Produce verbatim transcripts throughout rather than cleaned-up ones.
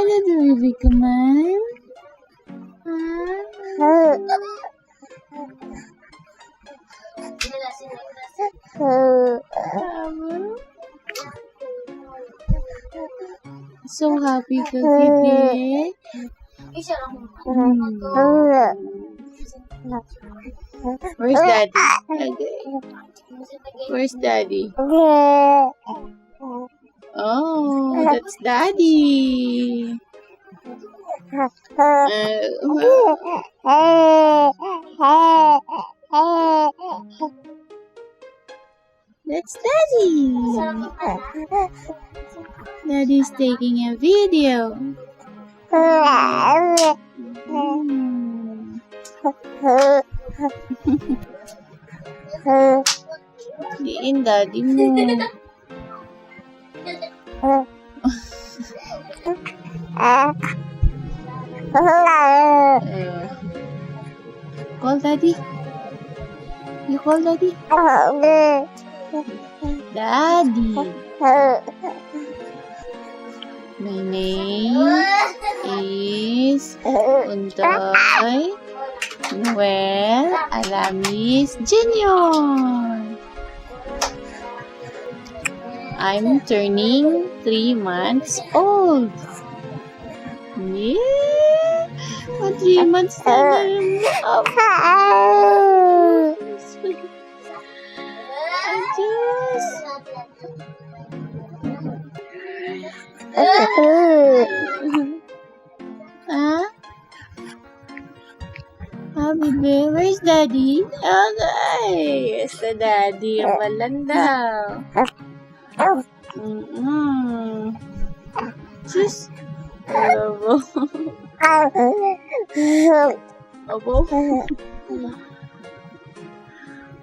Ano daw, baby, come on? Ah. So happy ka, baby. Hmm. Where's daddy? Okay. Where's daddy? Oh, that's daddy. Uh, that's daddy. Daddy's taking a video. Hmm. Diin daddy mo. Uh, call daddy. You call daddy. Daddy. My name is Untoy Noel Alamis Junior. I'm turning three months old. Yeah! Three months na. Huh? Ah, baby, where's daddy? Okay, sa daddy, ang malanda. Mm-mm. Sus. Abo. Abo.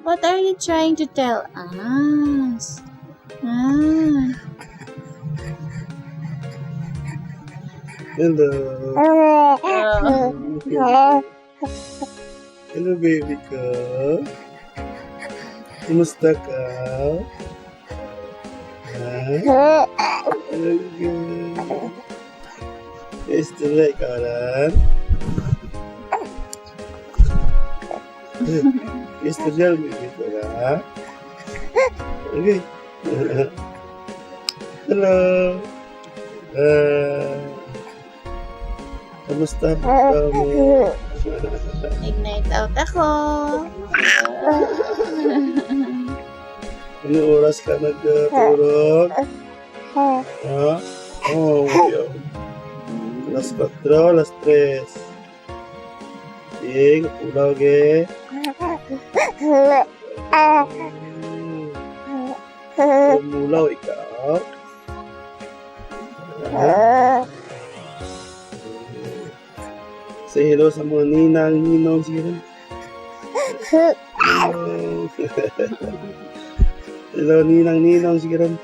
What are you trying to tell us? Ah. Hello. Ah. Hello, baby ko. Kumusta ka? Ha? Okay. Istorya ka ran? Istorya, baby ko, ha? Okay. Hello. Ah. Kumusta po kami? Nag-night out ako. Anong oras ka nagtulog? Ha? Oh, okay. Alas kwatro, alas tres. Sige, kapulaw, ge. Kapulaw ikaw. Say hello sa mga ninang, ninong, sige ran. Hello. Hello, ninang, ninong, sige ran.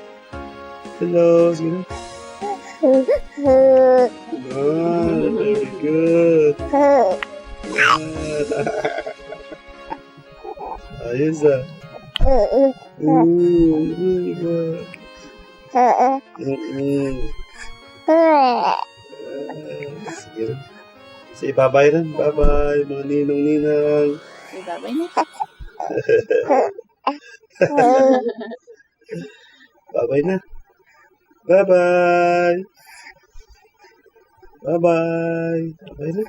Hello, sige ran. Ah, very good. Ah. Ayos, ah. Mm, mm, mm. Mm-mm. Ah, sige. Say bye-bye ran. Bye-bye, mga ninong, ninang. Say bye-bye na. Bye-bye na. Bye-bye. Bye-bye. Bye-bye na.